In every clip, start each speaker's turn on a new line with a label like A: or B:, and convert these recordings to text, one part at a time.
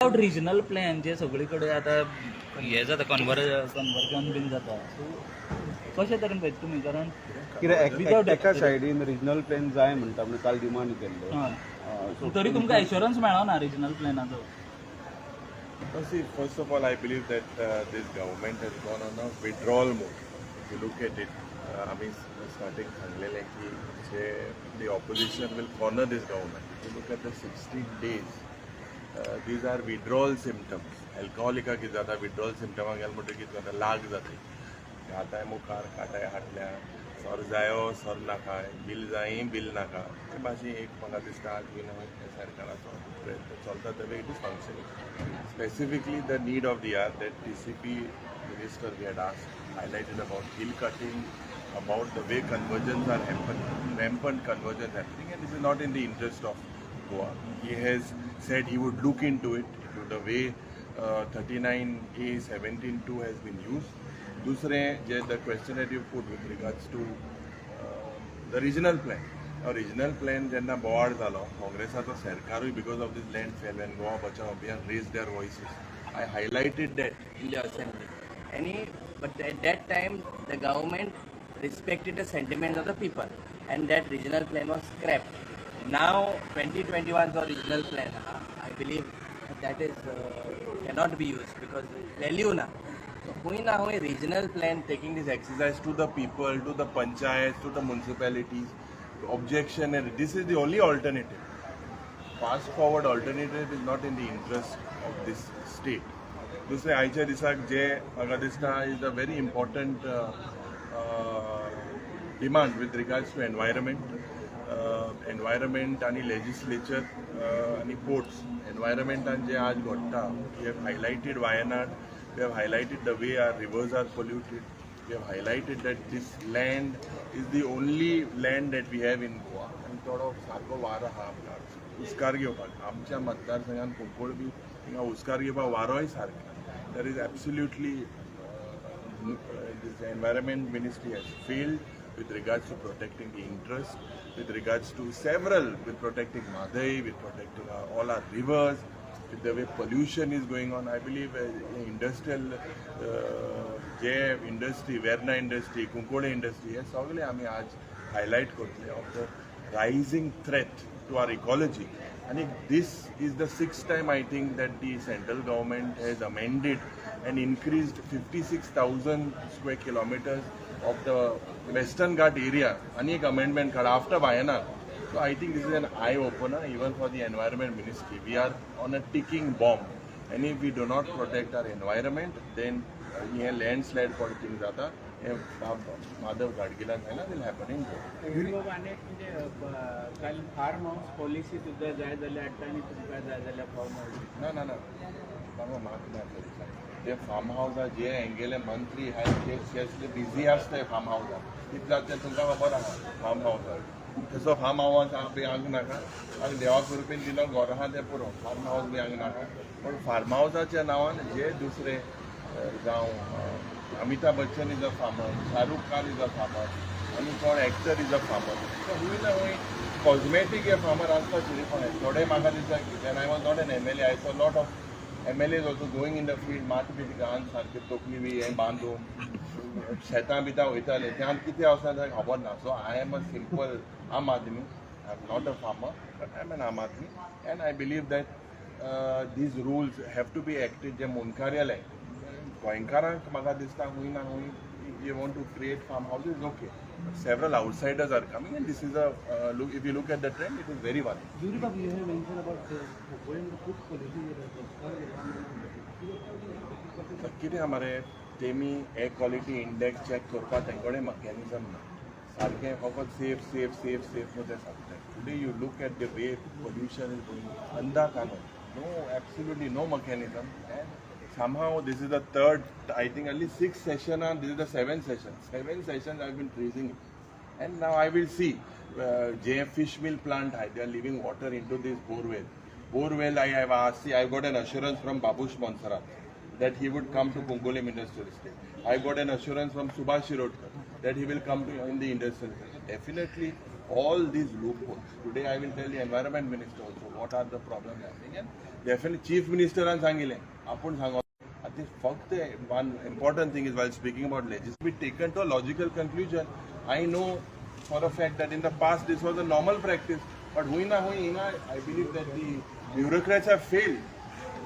A: Without regional plan जे सगळे कडेन आतां हें जाता, कन्वर्जन बीन जाता, सो कशे तरेन पळयता तुमी? कारण
B: कित्याक
A: Without
B: एका सायडीन रिजनल प्लॅन जाय म्हणटा म्हणून काल डिमांड केल्ले.
A: हय, तरी तुमकां एश्योरन्स मेळना regional प्लॅनाचो.
C: No, see, first of all, I believe that this government has gone on a withdrawal mode. If you look at it, आम्ही starting सांगलेलें की जे the opposition will corner this government. If you look at the 16 days, these are withdrawal symptoms. अल्कोहोलिका कितें जाता, withdrawal symptom गेले म्हणटकीर कितें जाता, लाग जाता, घाताय मुखार, काटाय हाडल्या, सोरो जायो सोरो नाका, बील जाय बील नाका. ते भाशेन एक म्हाका दिसता आज बीन सरकाराचो प्रयत्न चलता, the way it is functioning. Specifically, the need of the hour that TCP minister we had asked, highlighted about hill cutting, about the way conversions are happening, rampant conversions happening, and this is not in the interest of Goa. He has said he would look into it, into the way 39A 17(2) has been used. दुसरें जे the question that you put with regards to the regional plan. Now, regional plan जेन्ना बोवाळ जालो काँग्रेसाचो सरकारूय, because of this land fell when Goa Bachao Abhiyan raised their voices, I highlighted that
D: in the assembly. But at that time, the government respected the sentiments of the people, and that regional plan was scrapped. Now, 2021's regional plan, I believe that is cannot be used because value na. So, हुई ना हुई regional plan
C: taking this exercise to the people, to the panchayats, to the municipalities, objection, and this is the only alternative. Fast forward alternative is not in the interest of this state. दुसरें, आयच्या दिसाक जे म्हाका दिसता is a very important demand with regards to environment. Environment आनी legislature आनी ports. एनवायरमेंटान जे आज घडटा, we have highlighted Wayanad, we have highlighted the way our rivers are polluted, we have highlighted that this land is the only land that we have in Goa आनी थोडो सारको वारो आहा आमकां हुस्कार घेवपाक. आमच्या मतदारसंघान कुंकळ बी थिंगा हुस्कार घेवपाक वारोय सारको. There is absolutely, this environment ministry has failed with regards to protecting the interest, with regards to several, with protecting Mhadei, with protecting all our rivers, with the way pollution is going on. I believe industrial, J industry, Verna industry, Cuncolim industry, हे सगळे आमी आज highlight करतले of the rising threat to our ecology. And this is the sixth time, I think, that the central government has amended and increased 56,000 square kilometers of the Western Ghat area. आणि एक amendment काढा after Wayanad. So I think this is an eye opener even for the environment ministry. We are on a ticking bomb. And if we do not protect our environment, then hey landslide पडटींग जाता. हे बाब माधव गाडगिलान सांगला, will happen in Goa.
E: बाबा, आनी एक म्हणजे काल farm house policy सुद्दां जाय जाल्यार हाडटा आनी तुमकां जाय जाल्यार फार्म हाऊस
C: ना ना ना बाबा, म्हाका ना तरी ते फार्म हावसार जे हेंगेले मंत्री आहाय ते बिझी आसताय फार्म हावसार. तितल्या ते तुमकां खबर आहा. फार्म हावसार तसो फार्म हावस बी हांग नाका आनी देवा कृपेन दिलो घर आहा तें पुरो, फार्म हावस बी हांग नाका. पूण फार्म हावसाच्या नांवान जे दुसरे जावं, Amitabh Bachchan is a farmer, Shahrukh Khan is a farmer आनी कोण actor is a farmer. So हुंय ना हुंय कॉस्मेटीक हे फार्मर आसता शिरीपण. थोडे म्हाका दिसता, when I was not an MLA, I saw lot of MLAs also going in the field, माती बी घालून सारके तकली बी हें बांदून शेतां बितां वयताले. त्यान कितें आसा तें खबर ना. So I am a simple aam aadmi. I am not a farmer, but I am an aam aadmi and I believe that these rules have to be acted. जे मुंडकार्यालय गोंयकारांक म्हाका दिसता हुंय ना हुंय you want to create farm houses, okay. But several outsiders are coming, and this is a look. If you look at the trend, it is very worrying.
F: Yuri Babu, you have mentioned about going to put policy.
C: कितें आहा मरे, तेमी air quality index check करपाक तेंचे कडेन मॅकॅनिजम ना सारकें. फकत सेफ सेफ सेफ सेफ न्हू तें सांगता. Today you look at the way pollution is going, अंधा कानून, no, absolutely no mechanism, and somehow this is the third, I think at least sixth session and this is the seventh session. Seven sessions I've been raising it. And now I will see J fish meal plant, they are leaving water into this borewell. Borewell, I have asked, see, I got an assurance from Babush Monserrat that he would come to Cuncolim Industrial Estate. I got an assurance from Subhash Shirodkar that he will come to in the industrial estate. Definitely, All these loopholes. Today I will tell the environment minister also what are the problems happening, and definitely chief ministerान सांगिल्लें आपूण सांगो. आतां फक्त one important thing is, while speaking about legislation, be taken to a logical conclusion. I know for a fact that in the past this was a normal practice, but हुंय ना हुंय हिंगा I believe that the bureaucrats have failed,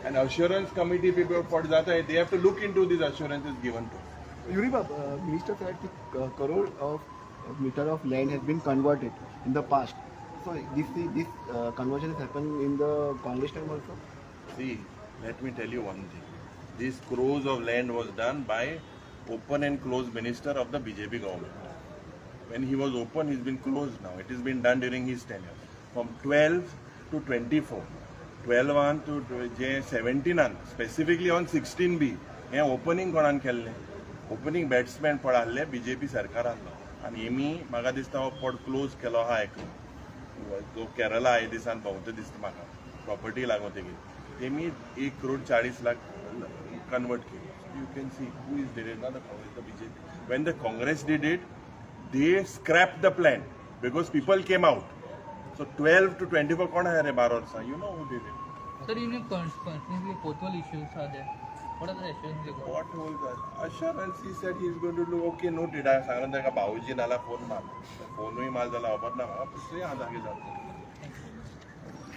C: and assurance committee people for जाता, they have to look into these assurances given to.
F: Yuri Bab, minister said that crore of meter of land has been converted in the past. So this conversion has happened in the Congress time also.
C: See, let me tell you one thing. These crores of land was done by open and closed minister of the BJP government. When he was open, he's been closed now. It has been done during his tenure. From 12 to 24. 12 on to J 17 on, specifically on 16B. हें opening कोणान केल्लें? Opening batsman पड आहले BJP सरकारान. आनी Hemy म्हाका दिसता हो पड क्लोज केलो आहा एकलो जो केरला हे दिसान भोंवता दिसता म्हाका प्रॉपर्टी लागून तेगेली. तेमी 1 करोड 40 लाख कन्वर्ट केली. You can see who is did it. Not the Congress, the BJP. When the Congress did it, they scrap the plan because people came out. So 12 to 24 कोण आहा रे 12 वर्सां? You know who did it.
G: Sir, you know, constantly pothole issues are there. What are the assurances you got?
C: What hold assurance? He said he is going to do. Okay, noted. हांवें सांगलें ताका, भाऊजी नाल्यार phone मार. फोनूय मार जाल्यार खबर ना म्हाका. पळय हांव जागे जाता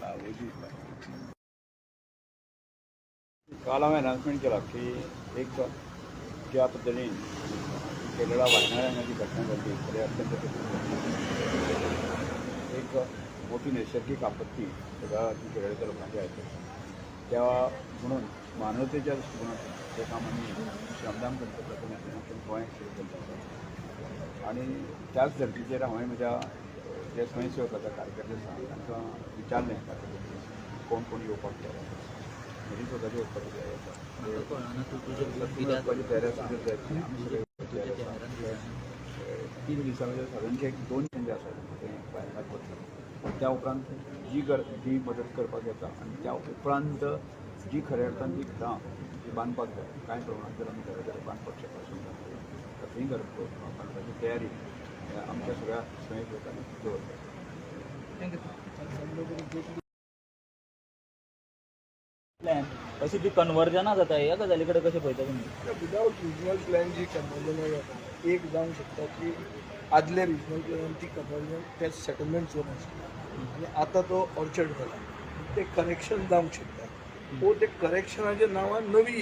C: भाऊजी.
H: काल हांवें अनाउन्समेंट केला की एक ज्या पद्दतीन केरळा वायनाड हांगा जी घटना घडली, खरें अत्यंत एक मोठी नैसर्गिक आपत्ती सगळ्या केरळच्या लोकांच्या आयकता त्या, म्हणून मानवतेच्या दृष्टिकोनातून ते काम आमी श्रमदान करपाचें माध्यमांतल्यान गोंयांत सुरू केल्लें आसा. आनी त्याच धर्तीचेर हांवें म्हज्या जे स्वयंसेवक आसा, कार्यकर्ते आसा, तांकां विचारलें, कोण कोण येवपाक तयार आसा. म्हजी स्वताची वचपाची तयारी आसा.
G: म्हाका कळना तूं तुजें
H: तुमी वचपाची तयारी आसा जायत, आमी सगळे वचपाची तयारी आसा. 3 दिसां भितर सादारणशे एक 200 जे आसा ते वायनाडाक वतले. त्या उपरांत जी गर जी मदत करपाक येता आनी त्या उपरांत जी खऱ्या अर्थान जी घरां जी बांदपाक जाय, कांय प्रमाणांत जर आमी घरां जाल्यार बांदपाक शकता तर थंय घर बांदपाची तयारी आमच्या सगळ्या स्वयंसेवकांनी दवरल्या.
G: Thank you, sir.
A: Plan अशी ती कन्वर्जनां जाता, ह्या गजाली कडेन कशें पळयता तुमी?
I: विदाउट रिजनल प्लॅन जी कन्वर्जनां जाता, एक जावंक शकता की आदले रिजनल प्लॅनान ती कन्वर्जन ते सेटलमेंट झोन आसली आनी आतां तो ऑर्चर्ड जाला, ते करेक्शन जावंक शकता वो ते करेक्शनाच्या नांवान नवी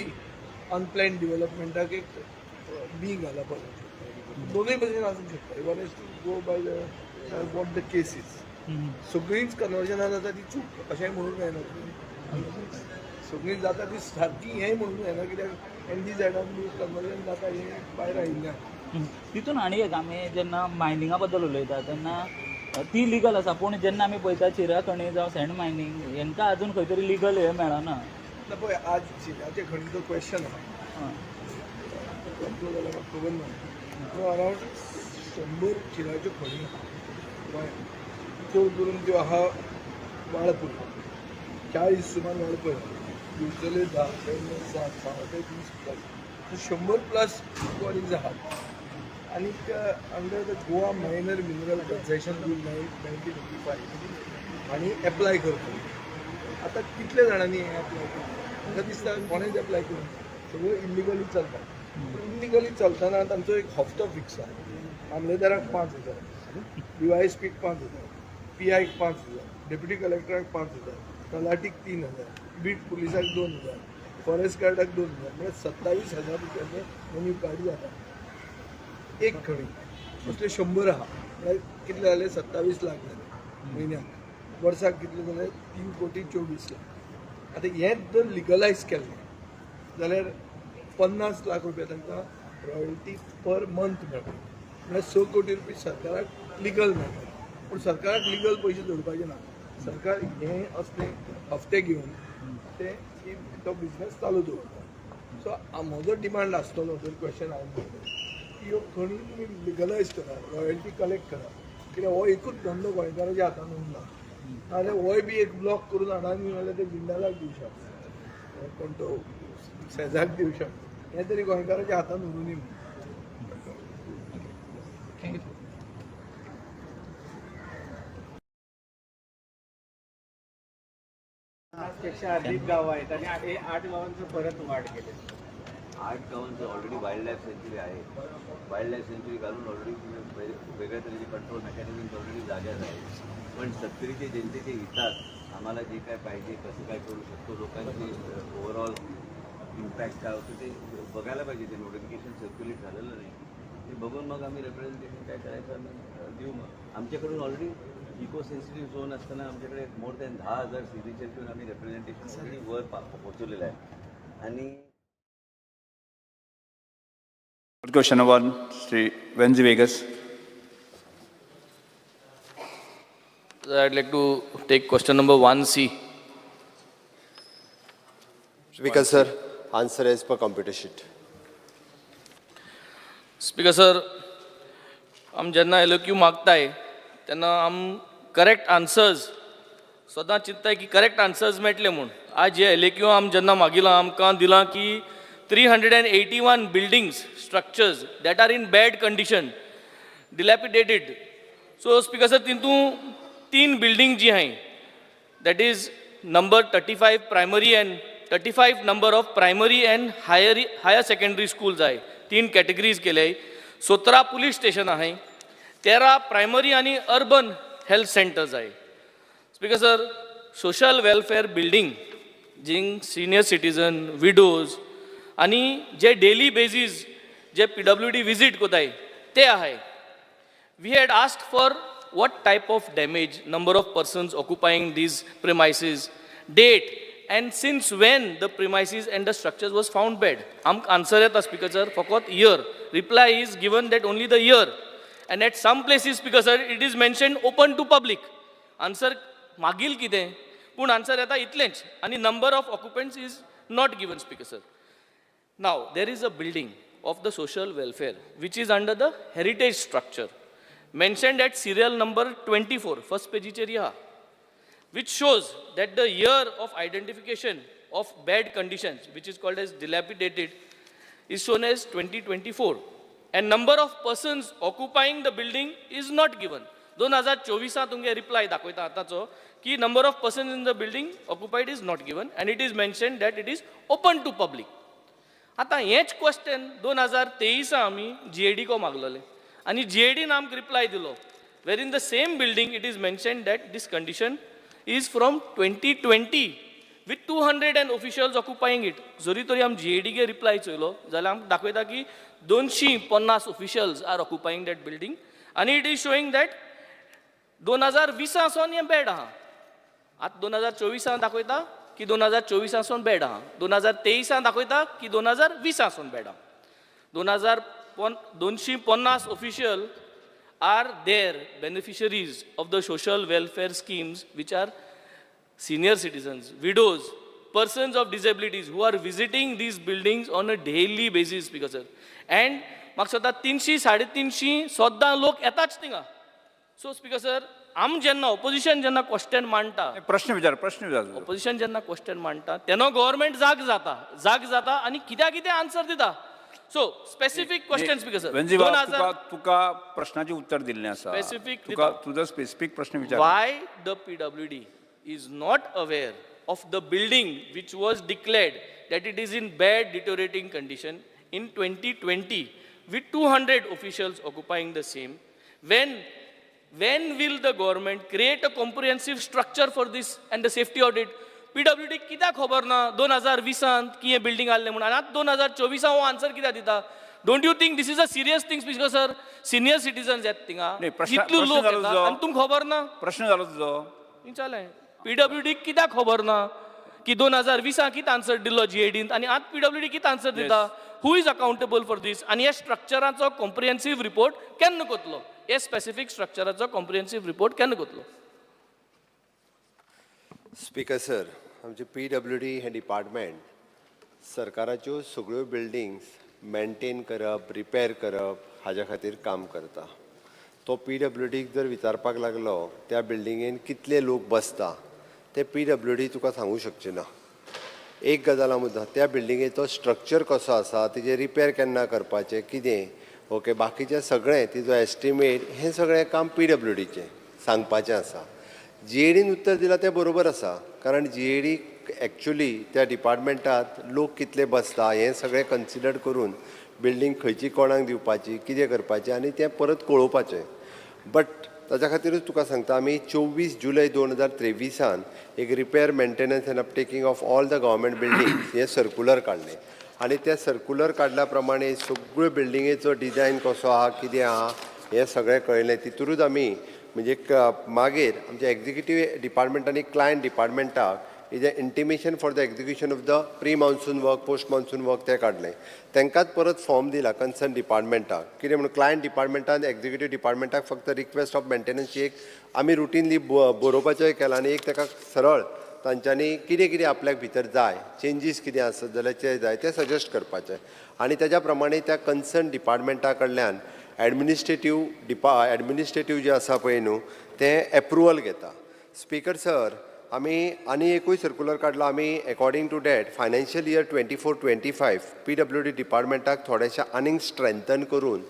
I: अनप्लॅन डिवेलपमेंटाक एक बी घालप आसूंक शकता. दोनूय भशेन आसूंक शकता. One is to go by the what the case is. सगळींच कन्वर्जनां जाता ती चूक अशेंय म्हणूंक जायना. सगळीं जाता ती सारकी हेंय म्हणूंक जायना, कित्याक एन डी झॅडान बी कन्वर्जन जाता हें भायर आयिल्लें आहा.
A: तितून आनी एक, आमी जेन्ना मायनिंगा बद्दल उलयता तेन्ना ती लिगल आसा, पूण जेन्ना आमी पळयता चिरा खणी जावं सँड मायनींग, हेंकां अजून खंय तरी लिगल हें मेळना.
I: ना, पळय, आज चिऱ्याचे खणीचो क्वेश्चन आहा. कितलो जाल्यार म्हाका खबर ना, पूण अरावंड 100 चिऱ्याच्यो खणी आहा गोंयांत. चड करून त्यो आहा वाळपय, 40 सुमार वाळपय आहा, दिवचले 10, पेडणे 7, सांवड्डे 20 प्लस, सो 100 प्लस क्वॉरीज आहात. आनीक under the Goa Minor Mineral Concession Rule 1985 आनी एप्लाय करता. आतां कितले जाणांनी हें एप्लाय केलें? म्हाका दिसता कोणेच एप्लाय करूंक ना. सगळें इल्लिगली चलता. इल्लिगली चलतना तांचो एक हप्तो फिक्स आहा. मामलेदाराक 5,000, डीवायएसपीक 5,000, पीआयक 5,000, डेप्युटी कलेक्टराक 5,000, तलाटीक 3,000, बीट पुलिसाक 2,000, फॉरेस्ट गार्डाक 2,000, म्हळ्यार 27,000 रुपयाचें मेन्यू कार्ड जाता एक खणी. असले 100 आहा म्हळ्यार कितले जाले? 27 लाख जाले म्हयन्याक. वर्साक कितले जाले? 3 कोटी 24 लाख. आतां हेंच जर लिगलायज केल्लें जाल्यार 50 लाख रुपया तांकां रॉयल्टी पर मंथ मेळटा, म्हळ्यार 6 कोटी रुपया सरकाराक लिगल मेळटा. पूण सरकाराक लिगल पयशे जोडपाचे ना. सरकार हे असले हफ्ते घेवन ते तो बिजनस चालू दवरता. सो म्हजो डिमांड आसतलो, जर क्वेश्चन हांवें म्हणलें की ह्यो खणी तुमी लिगलायज करा, रॉयल्टी कलेक्ट करा, कित्याक हो एकूच धंदो गोंयकाराच्या हातान उरला. नाजाल्यार होय बी एक ब्लॉक करून हाडा न्ही, जाल्यार ते जिंदालाक दिवं शकता, कोण तो सेजाक दिवं शकता. हें तरी गोंयकाराच्या हातान उरूं न्ही म्हणून.
G: Thank you.
E: पेक्षा अधिक गावं आहेत आणि हे आठ गावांचं परत वाढ केली.
J: आठ गावांचं ऑलरेडी वाईल्ड लाईफ सँच्युरी आहे. वाईल्ड लाईफ सँच्युरी घालून ऑलरेडी तुम्ही वेगळ्या तऱ्हेचे कंट्रोल मेकॅनिझम ऑलरेडी जाग्यात आहे. पण सत्तरीच्या जनतेच्या हितात आम्हाला जे काय पाहिजे, कसं काय करू शकतो, लोकांचे ओव्हरऑल इम्पॅक्ट काय होतं ते बघायला पाहिजे. ते नोटिफिकेशन सर्क्युलेट झालेलं नाही. ते बघून मग आम्ही रिप्रेझेंटेशन काय करायचं आम्ही देऊ. मग आमच्याकडून ऑलरेडी इको सेन्सिटिव्ह झोन असताना आमच्याकडे मोर दॅन 10,000 सिग्नेचर घेऊन आम्ही रिप्रेझेंटेशन ऑलरेडी वर पोहोचवलेलं आहे आणि
H: Question number 1, Sri Venzi Vegas.
G: I'd like to take question number 1C.
K: Speaker sir, answer as per computer sheet.
G: Speaker sir, आम जेन्ना एलओक्यू मागताय तेन्ना आम करेक्ट आन्सर्स सदां चिंतताय की करेक्ट आन्सर्स मेळटले म्हूण. आज जे एलएक्यू आम जेन्ना मागिलां, आमकां दिलां की 381 buildings, structures that are in bad condition, dilapidated. So Speaker sir, तितून तीन बिल्डींग जी आहाय, that is number 35 primary and 35 number of primary and higher secondary schools आहे. तीन कॅटेगरीज केले. 17 पुलीस स्टेशन आहे, 13 प्रायमरी आणि अर्बन हेल्थ सेंटर्स आहे. Speaker sir, social welfare building जिंग सिनियर सिटीजन, विडोज आणि जे डेली बेजीस जे पीडब्ल्यूडी विजीट कोताय ते आहे. We had asked for what type of damage, number of persons occupying these premises, date, and since when the premises and the structures was found bad. आमकां answer येता speaker sir फकत year. Reply is given that only the year. And at some places, Speaker sir, it is mentioned open to public. Answer मागील कितें पूण answer येता इतलेंच आनी number of occupants is not given, Speaker sir. Now, there is a building of the social welfare which is under the heritage structure mentioned at serial number 24, first पेजीचेर ह्या, which shows that the year of identification of bad conditions, which is called as dilapidated, is shown as 2024 and number of persons occupying the building is not given. 2024 तुमगे reply दाखयता आतांचो की number of persons in the building occupied is not given and it is mentioned that it is open to public. आतां हेंच question 2023 आमी जीएडीको मागलेलें आनी जीएडीन आमकां reply दिलो where in the same building it is mentioned that this condition is from 2020 with 200 and officials occupying it. जरी तरी आमी जीएडीगे reply चोयलो जाल्यार आमकां दाखयता की 250 officials are occupying that building आनी it is showing that 2020 सावन हें बॅड आहा. आतां 2024 दाखयता की 2024 सावन बॅड आहा, 2023 दाखयता की 2020 सावन बॅड आहा. दोन हजार पन 250 official are there, beneficiaries of the social welfare schemes, which are senior citizens, widows, persons of disabilities who are visiting these buildings on a daily basis, Speaker sir. And म्हाका दिसता 300 350 सद्दां लोक येताच थिंगा. सो स्पीकर सर, आम जेन्ना opposition जेन्ना question मांडटा,
H: प्रश्न विचार, प्रश्न विचार तुजो.
G: ऑपोजिशन जेन्ना क्वेश्चन मांडटा तेन्ना गव्हर्मेंट जाग जाता, जाग जाता आनी कित्या कितें आन्सर दिता. So specific question, Speaker sir.
H: वेन्झी
G: दोन
H: बाब,
G: हजार
H: तुका तुका प्रश्नाचें उत्तर दिल्लें आसा.
G: Specific
H: तुका
G: दिता.
H: तुजो स्पेसिफीक प्रश्न विचार.
G: Why the PWD is not aware of the building which was declared that it is in bad, deteriorating condition in 2020 with 200 officials occupying the same? When will the government create a comprehensive structure for this and the safety audit? PWD कित्याक खबर ना 2020 की हें building आहलें म्हणून आनी आतां 2024 हो आन्सर कित्याक दिता? Don't you think this is a serious thing, Speaker sir? Senior citizens येता थिंगा,
H: नाही, प्रश्न-
G: इतलो
H: प्रश्न
G: लोक
H: जालो
G: येता
H: तुजो.
G: आनी तुमकां खबर ना.
H: प्रश्न जालो तुजो.
G: विचारलें, पीडब्ल्यूडी कित्याक खबर ना की 2020 कितें आन्सर दिल्लो जीएडीन आनी आतां पीडब्ल्यूडी कितें आन्सर दिता? Who is accountable for this? आनी ह्या स्ट्रक्चराचो कॉम्प्रिहेन्सीव रिपोर्ट केन्ना कोतलो? हे स्पेसिफीक स्ट्रक्चराचो कॉम्प्रिहेन्सीव रिपोर्ट केन्ना कोतलो?
K: स्पीकर सर, आमचे पीडब्ल्यूडी हें डिपार्टमेंट सरकाराच्यो सगळ्यो बिल्डिंग्स मेंटेन करप, रिपेर करप हाज्या खातीर काम करता. तो पीडब्ल्यूडीक जर विचारपाक लागलो त्या बिल्डिंगेन कितले लोक बसता ते पीडब्ल्यूडी तुका सांगूं शकचे ना. एक गजाल हांव मुद्दाम, त्या बिल्डिंगेचो स्ट्रक्चर कसो आसा, तेजें रिपेर केन्ना करपाचें, कितें, ओके, बाकीचें सगळें तिजो एस्टिमेट, हें सगळें काम पीडब्ल्यूडीचें सांगपाचें आसा. जीएडीन उत्तर दिलां तें बरोबर आसा, कारण जीएडी एक्चुली त्या डिपार्टमेंटात लोक कितले बसता हें सगळें कन्सिडर करून बिल्डींग खंयची कोणाक दिवपाची, कितें करपाचें आनी तें परत कळोवपाचें. बट ताच्या खातीरूच तुका सांगता, आमी 24 जुलय 2023 एक repair, maintenance and uptaking of all the government building हें सर्कुलर काडलें आनी त्या सर्कुलर काडल्या प्रमाणे सगळ्यो बिल्डिंगेचो डिजायन कसो आहा, कितें आहा हें सगळें कळयलें. तितूरूच आमी म्हणजे मागीर आमच्या एक्झिक्युटीव डिपार्टमेंट आनी client डिपार्टमेंटाक is a intimation for the execution of the pre monsoon work, post monsoon work तें काडलें. तांकांच परत फॉर्म दिला कन्सर्न डिपार्टमेंटाक. कितें म्हणून क्लायंट डिपार्टमेंटान एक्झिक्युटीव डिपार्टमेंटाक फक्त रिक्वेस्ट ऑफ मेंटेनन्सची एक आमी रुटीनली बरोवपाचें केलां आनी एक ताका सरळ तांच्यांनी कितें कितें आपल्याक भितर जाय, चेंजीस कितें आसत जाल्यार ते जाय ते सजेस्ट करपाचे आनी ताच्या प्रमाणे त्या कन्सर्न डिपार्टमेंटा कडल्यान एडमिनिस्ट्रेटीव जें आसा पळय न्हू, तें एप्रुवल घेता. स्पीकर सर, आमी आनी एकूय सर्कुलर काडला. आमी according to that financial year 24-25 PWD डिपार्टमेंटाक थोडेशें आनीक स्ट्रेंथन करून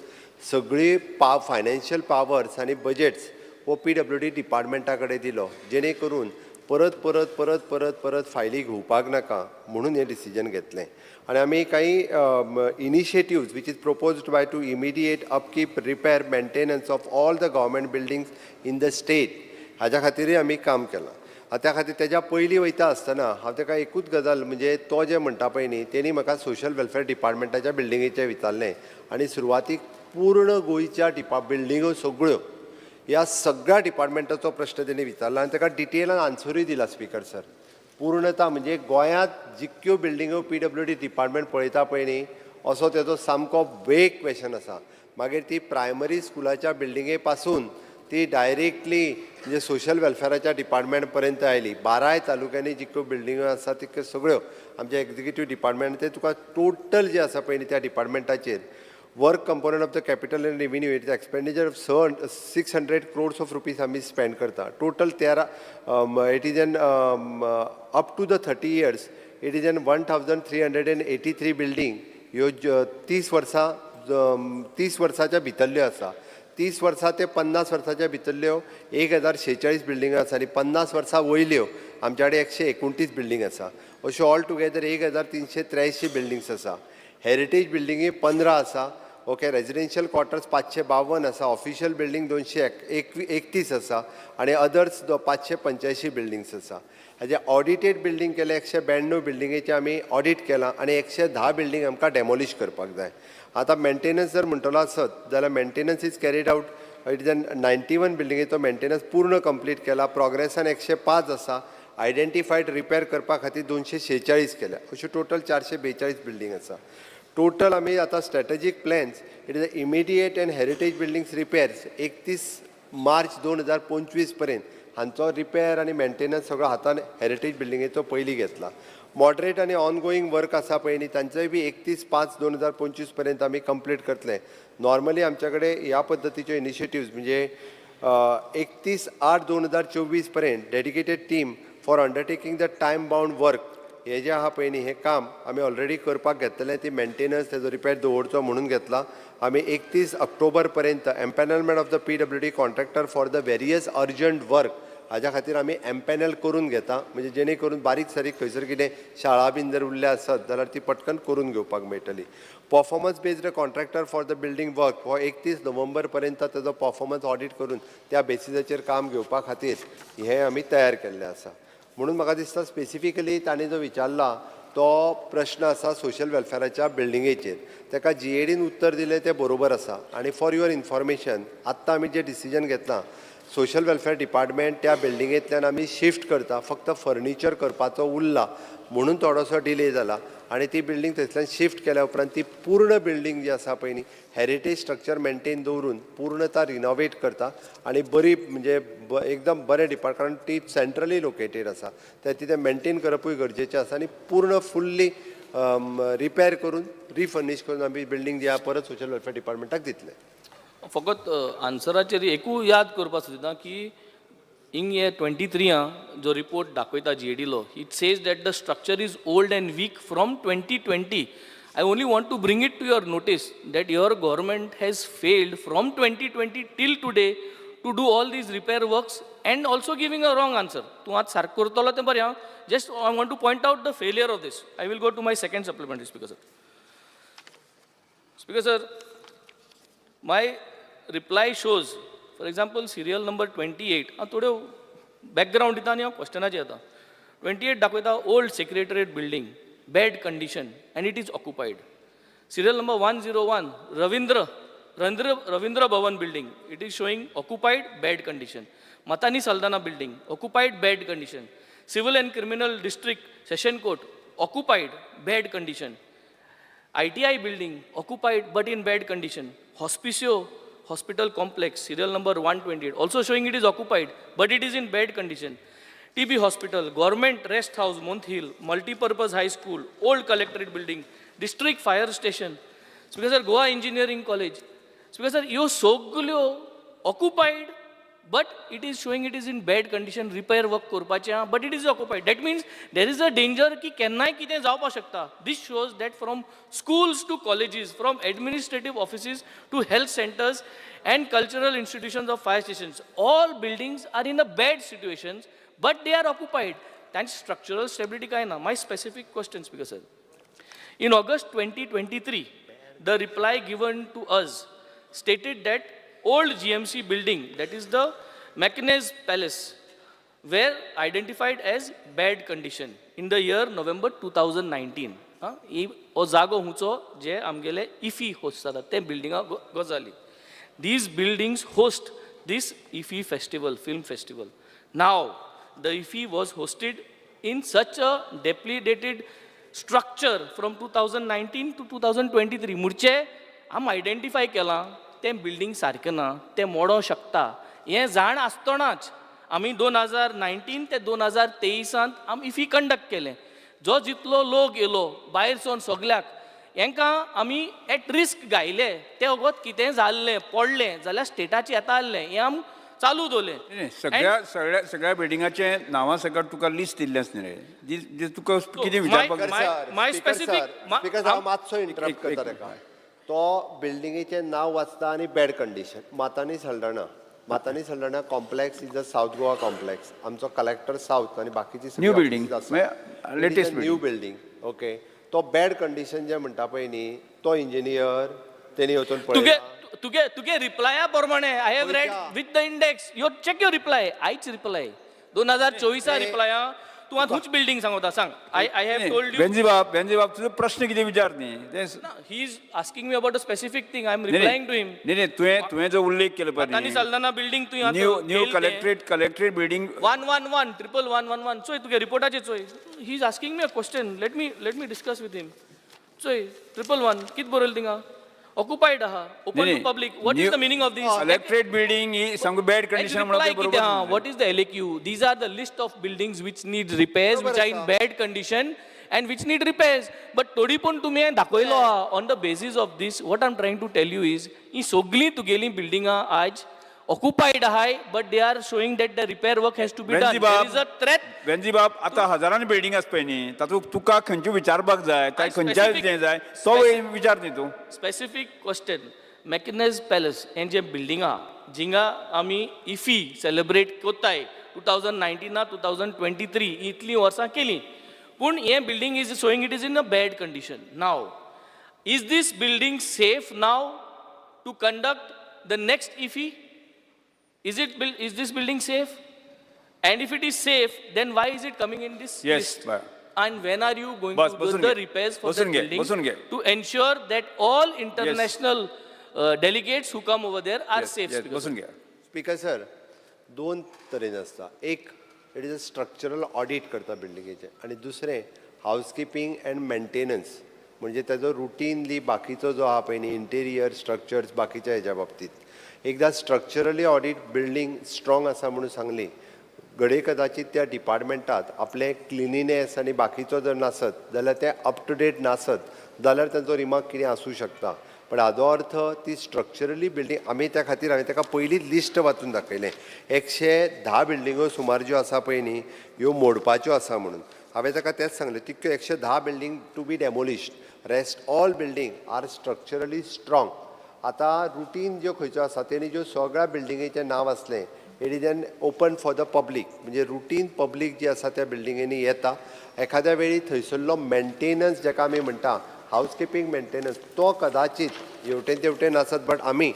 K: सगळी पा फायनान्शियल पावर्स आनी बजेट्स हो पीडब्ल्यूडी डिपार्टमेंटा कडेन दिलो, जेणे करून परत परत परत परत परत फायली घेवपाक नाका म्हणून हें डिसिजन घेतलें. आनी आमी काही initiatives which is proposed by to immediate upkeep, repair, maintenance of all the government buildings in the state हाज्या खातीरय आमी काम केलां. आतां त्या खातीर तेज्या पयलीं वयता आसतना हांव ताका एकूच गजाल, म्हणजे तो जें म्हणटा पळय न्ही, तेणी म्हाका सोशल वेलफेअर डिपार्टमेंटाच्या बिल्डिंगेचें विचारलें आनी सुरवातीक पूर्ण गोंयच्या बिल्डिंगो सगळ्यो ह्या सगळ्या डिपार्टमेंटाचो प्रश्न तेणी विचारला आनी ताका डिटेलान आन्सरूय दिला. स्पीकर सर, पूर्णता म्हणजे गोंयांत जितक्यो बिल्डिंगो पीडब्ल्यूडी डिपार्टमेंट पळयता पळय न्ही, असो तेजो सामको वेग क्वेशन आसा. मागीर ती प्रायमरी स्कुलाच्या बिल्डिंगे पासून ती डायरेक्टली म्हणजे सोशल वेलफेराच्या डिपार्टमेंट पर्यंत आयली. बाराय तालुक्यांनी जितक्यो बिल्डिंगो आसा तितक्यो सगळ्यो आमच्या एक्झिक्युटीव डिपार्टमेंट ते तुका टोटल जे आसा पळय न्ही, त्या डिपार्टमेंटाचेर work component of the capital and revenue, it expenditure of 600 crores of rupees आमी स्पेंड करता. Total 13, it is an up to the 30 years, it is an 1383 building. ह्यो 30 वर्सां, 30 वर्साच्या भितरल्यो आसा. 30 वर्सां ते 50 वर्साच्या भितरल्यो 1046 बिल्डिंगो आसा आनी 50 वर्सां वयल्यो आमच्या कडेन 129 बिल्डींग आसा. अश्यो ऑल टुगेदर 1383 बिल्डिंग्स आसा. हेरिटेज बिल्डिंगी 15 आसा, ओके. रेजिडेन्शियल क्वॉर्टर्स 552 आसा, ऑफिशियल बिल्डींग दोनशे एक एक एकतीस आसा आनी अदर्स 585 बिल्डिंग्स आसा. हाजे ऑडिटेड बिल्डींग केले, 192 बिल्डिंगेचे आमी ऑडीट केलां आनी 110 बिल्डींग आमकां डेमोलिश करपाक जाय. आतां मेंटेनन्स जर म्हणटलो आसत जाल्यार maintenance is carried out, it is an 91 बिल्डिंगेचो maintenance पूर्ण कंप्लीट केला. प्रोग्रेसान 105 आसा. आयडेंटिफायड रिपेर करपा खातीर 246 केल्या. अश्यो टोटल 442 बिल्डींग आसा. टोटल आमी आतां strategic plans, it is a immediate and heritage buildings repairs, 31 मार्च 2025 पर्यंत हांचो रिपेर आनी मेंटेनन्स सगळो हातान हेरिटेज बिल्डिंगेचो पयलीं घेतला. मॉडरेट आनी ऑनगोईंग वर्क आसा पळय न्ही, तांचोय बी 31/5/2025 पर्यंत आमी कंप्लीट करतले. नॉर्मली आमच्या कडेन ह्या पद्दतीच्यो इनिशिएटिव्ज म्हणजे 31/8/2024 पर्यंत dedicated team for undertaking the time bound work हे जे आहा पळय न्ही, हें काम आमी ऑलरेडी करपाक घेतलें. ती मेंटेनन्स तेजो रिपेर दवरचो म्हणून घेतला आमी. 31 ऑक्टोबर पर्यंत empanelment of the PWD contractor for the various urgent work हाज्या खातीर आमी एम्पॅनल करून घेता, म्हणजे जेणे करून बारीक सारीक खंयसर कितें शाळा बीन जर उरल्या आसत जाल्यार ती पटकन करून घेवपाक मेळटली. Performance based contractor for the building work हो 31 नोव्हेंबर पर्यंत तेजो पर्फॉर्मन्स ऑडीट करून त्या बेसिसाचेर काम घेवपा खातीर हें आमी तयार केल्लें आसा. म्हणून म्हाका दिसता, स्पेसिफिकली ताणें जो विचारला तो प्रश्न आसा सोशल वेलफेराच्या बिल्डिंगेचेर, ताका जीएडीन उत्तर दिलें तें बरोबर आसा. आनी फॉर your information, आत्तां आमी जें डिसिजन घेतलां, सोशल वेलफेअर डिपार्टमेंट त्या बिल्डिंगेंतल्यान आमी शिफ्ट करता. फक्त फर्निचर करपाचो उरला म्हणून थोडोसो डिले जाला आनी ती बिल्डींग थंयसल्यान शिफ्ट केल्या उपरांत ती पूर्ण बिल्डींग जी आसा पळय न्ही, हेरिटेज स्ट्रक्चर मेंटेन दवरून पूर्णता रिनोवेट करता आनी बरी म्हणजे एकदम बरें डिपार्ट, कारण ती सेंट्रली लोकेटेड आसा, ते तितें मेंटेन करपूय गरजेचें आसा आनी पूर्ण फुल्ली रिपेर करून, रिफर्निश करून आमी बिल्डींग जी आहा परत सोशल वेलफेअर डिपार्टमेंटाक दितले.
G: फकत आन्सराचेर एकूय याद करपाक सोदिता की हिंग हे 23 जो रिपोर्ट दाखयता जीएडीलो, it says that the structure is old and weak from 2020. I only want to bring it to your notice that your government has failed from 2020 till today. to do all these repair works and also giving a wrong answer. तूं आतां सारकें करतलो तें बरें. हांव just I want to point out the failure of this. I will go to my second supplementary, Speaker sir. Speaker sir, my reply shows, for example, serial number 28. हांव थोड्यो background दिता आनी हांव क्वेश्चनाचेर येता. 28 दाखयता old secretariat building, bad condition, and it is occupied. Serial number 101, Ravindra Bhavan building, it is showing occupied, bad condition. Matani Saldanha building, occupied, bad condition. Civil and Criminal District Session Court, occupied, bad condition. ITI building, occupied but in bad condition. Hospicio Hospital Complex, serial number 128, also showing it is occupied, but it is in bad condition. TB Hospital, Government Rest House, Month Hill, Multipurpose High School, Old Collectorate Building, District Fire Station, Speaker sir, Goa Engineering College. Speaker sir, ह्यो सगल्यो occupied, but it is showing it is in bad condition, repair work करपाचें आहा, but it is occupied. That means there is a danger की केन्नाय कितें जावपाक शकता. This shows that from schools to colleges, from administrative offices to health centers and cultural institutions of fire stations, all buildings are in a bad situations, but they are occupied. तांची structural stability काय ना. My specific question, Speaker sir. In August 2023, the reply given to us stated that old GMC building, that is the Macanese Palace, were identified as bad condition in the year November 2019. हा, ही हो जागो हुंचो जे आमगेले IFFI host जाता ते बिल्डिंगा गजाली. These buildings host this IFFI festival, film festival. Now, the IFFI was hosted in such a dilapidated structure from 2019 to 2023. म्हणचे आम आयडेंटिफाय केलां तें बिल्डींग सारकें ना, तें मोडोंक शकता हें जाण आसतनाच आमी 2019 ते 2023त आमी इफी कंडक्ट केलें. जो जितलो लोक येयलो भायर सून सगल्याक हेंकां आमी एट रिस्क घायले. ते वगत कितें जाल्लें पडलें जाल्यार स्टेटाचें येता आसलें, हें आम चालू दवरलें.
H: नाही, सगळ्या सगळ्या बिल्डिंगाचे नांवा सकट तुका लिस्ट दिल्लें आसा न्ही रे, जी तुका कितें विचारपाक
G: my specific-
K: speaker sir, हांव मातसो इंटरप्ट करता ताका. तो बिल्डिंगेचें नांव वाचता आनी bad condition. Matanhy Saldanha, Matani Saldanha complex is a South Goa complex. आमचो कलेक्टर साऊथ आनी बाकीची
H: New building. म्हणजे latest.
K: New building, okay. तो बॅड कंडिशन जे म्हणटा पळय न्ही, तो इंजिनियर तेणी वचून
G: तुगे
K: पळयला?
G: तुगे रिप्लाया प्रमाणे I have read with the index. Your check your reply, आयच रिप्लाय, 2024 रिप्लाय. तूं आतां खंयची बिल्डींग सांगता, सांग. I have told you.
H: Venzy बाब, वेन्झी बाब, तुजो प्रश्न कितें विचार न्ही तें.
G: He is asking me about a specific thing. I am replying to him.
H: न्ही न्ही, तुवें जो उल्लेख केलो पळय,
G: मातानी सल्दाना बिल्डींग तुवें
H: new collectorate building.
G: 111, 11111. चोय, तुगे रिपोर्टाचेर चोय. He is asking me a question. Let me discuss with him. चोय, 111 कित बरयलें थिंगा? ऑक्युपायड आहा, open to public. What is the meaning of this?
H: Collectorate building ही सामकी बॅड कंडिशन म्हणून बरोबर.
G: What is the LAQ? These are the list of buildings which need repairs, which are in bad condition and which need repairs. But तरी पूण तुमी दाखयलो आहा. On the basis of this, what I am trying to tell you is ही सगळीं तुगेलीं बिल्डिंगां आज occupied आहाय, but they are showing that the repair work has to be done. There is a threat.
H: Venzy बाब, आतां हजारांनी building आसा पळय न्ही, तातूंत तुका खंयचे विचारपाक जाय, काय खंयच्या हें जाय तो विचार न्ही तूं.
G: Specific question. मॅकनेज पॅलस हें जें बिल्डींग आहा, जिंगा आमी इफी सेलिब्रेट कोत्ताय 2019 2023, इतलीं वर्सां केलीं, पूण हें building is showing it is in a bad condition. Now, is this building safe now to conduct the next IFFI? Is this building safe? And if it is safe, then why is it coming in this list? And when are you going
H: bus,
G: to do
H: बसून
G: the
H: घे.
G: Repairs for the
H: बसून घे,
G: building
H: बसून घे.
G: To ensure that all international delegates who come over there are safe? Speaker sir?
H: बसून घ्या.
K: Speaker sir, दोन तरेन आसता. एक, it is a structural audit करता बिल्डिंगेचें आनी दुसरें हावसकिपींग अँड मेंटेनन्स, म्हणजे ताजो रुटीनली बाकीचो जो आहा पळय न्ही, इंटेरियर स्ट्रक्चर्स बाकीच्या हेज्या बाबतीत. एकदां स्ट्रक्चरली ऑडिट बिल्डींग स्ट्रॉंग आसा म्हणून सांगली, घडये कदाचित त्या डिपार्टमेंटात आपलें क्लिनिनेस आनी बाकीचो जर नासत जाल्यार, तें अप टू डेट नासत जाल्यार तांचो रिमार्क कितें आसूं शकता. पण हाजो अर्थ ती स्ट्रक्चरली बिल्डींग आमी त्या खातीर हांवें ताका पयलींच लिस्ट वाचून दाखयलें. 110 बिल्डिंगो सुमार ज्यो आसा पळय न्ही, ह्यो मोडपाच्यो आसा म्हणून हांवें ताका तेंच सांगलें. तितक्यो 110 building to be demolished, rest all building are structurally strong. आतां रुटीन ज्यो खंयच्यो आसा तेणी ज्यो सगळ्या बिल्डिंगेचें नांव आसलें, it is an open for the public. म्हणजे रुटीन पब्लीक जी आसा त्या बिल्डिंगेनी येता. एखाद्या वेळी थंयसरलो मेंटेनन्स जेका आमी म्हणटा हावसकिपींग मेंटेनन्स, तो कदाचित हेवटेन तेवटेन आसत, बट आमी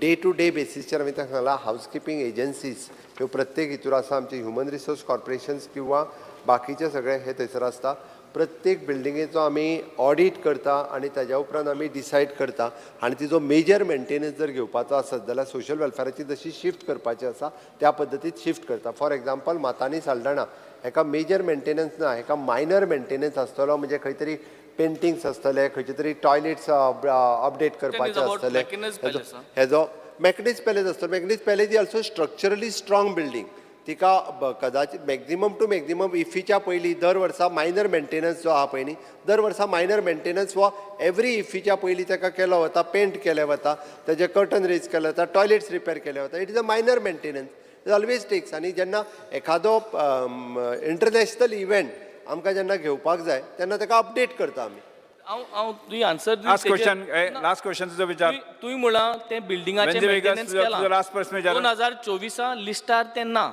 K: डे टू डे बेसीसचेर आमी ताका सांगलां, हावसकिपींग एजन्सीज ह्यो प्रत्येक हितूर आसा. आमचे ह्युमन रिसोर्स कॉर्पोरेशन्स किंवा बाकीचे सगळे हे थंयसर आसता. प्रत्येक बिल्डिंगेचो आमी ऑडीट करता आनी ताज्या उपरांत आमी डिसायड करता आनी तिजो मेजर मेंटेनन्स जर घेवपाचो आसत जाल्यार सोशल वेलफेराची जशी शिफ्ट करपाची आसा त्या पद्दतीत शिफ्ट करता. फॉर एग्जाम्पल, मातानी साल्डाणा हेका मेजर मेंटेनन्स ना, हेका मायनर मेंटेनन्स आसतलो. म्हणजे खंय तरी पेंटिंग्स आसतले, खंयचे तरी टॉयलेट्स अपडेट करपाचे आसतले. हेजो मॅकनीज पॅलेस आसतलो. मॅकनीज पॅलेस ही also structurally strong building. तिका कदाचित मॅक्झिमम टू मॅक्झिमम इफीच्या पयलीं दर वर्सा मायनर मेंटेनन्स जो आहा पळय न्ही, दर वर्सा मायनर मेंटेनन्स हो एवरी इफीच्या पयलीं ताका केलो वता. पेंट केलें वता, तेजे कर्टन रेज केले वता, टॉयलेट्स रिपेर केले वता. It is a minor maintenance, it always takes. आनी जेन्ना एखादो इंटरनॅशनल इव्हेंट आमकां जेन्ना घेवपाक जाय तेन्ना ताका अपडेट करता आमी.
G: हांव हांव तुवें answer.
H: Last question, last question तुजो विचार.
G: तुवें म्हळां तें बिल्डिंगाचें मेंटेनन्स केलां.
H: लास्ट प्रश्न विचार.
G: 2024 लिस्टार तें ना.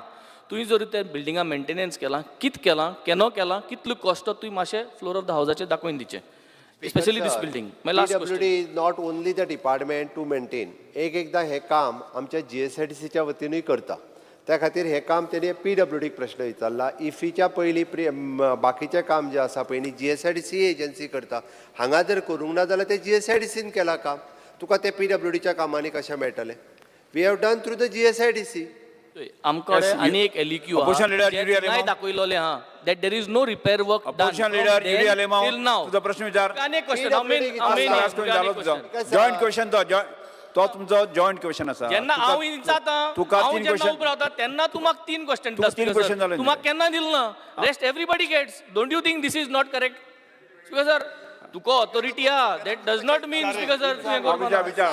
G: तुवें जर त्या बिल्डिंगा मेंटेनन्स केलां, कित केलां, केन्ना केलां, कितलो कॉस्ट, तुवें मातशें फ्लोर ऑफ the हावजाचेर दाखोवन दिचें, specially this building. My last question.
K: PWD is not only the department to maintain. एक एकदां हें काम आमच्या जीएसआयडीसीच्या वतीनूय करता. त्या खातीर हें काम तेणी पीडब्ल्यूडीक प्रश्न विचारला. इफीच्या पयलीं बाकीचें काम जें आसा पळय न्ही, जीएसआयडीसी एजन्सी करता. हांगा जर करूंक ना जाल्यार तें जीएसआयडीसीन केलां काम, तुका तें पीडब्ल्यूडीच्या कामांनी कशें मेळटलें? We have done through the GSIDC.
G: आमकां आनी एक एलईक्यू दाखयलोलें आहा that there is no repair work.
H: Opposition leader Yuri Alemao, तुजो प्रश्न विचार.
G: आनी एक क्वेश्चन.
H: जॉयंट क्वेश्चन तो, तो तुमचो जॉयंट क्वेश्चन आसा.
G: जेन्ना हांव विचारता, हांव जेन्ना उबो रावता तेन्ना तूं म्हाका तीन क्वेश्चन
H: दिता. तीन क्वेश्चन जाले.
G: तूं म्हाका केन्ना दिल ना. Rest everybody gets. Don't you think this is not correct? Speaker sir, तुका ऑथॉरिटी आहा, that does not mean, speaker sir, तुवें
H: विचार विचार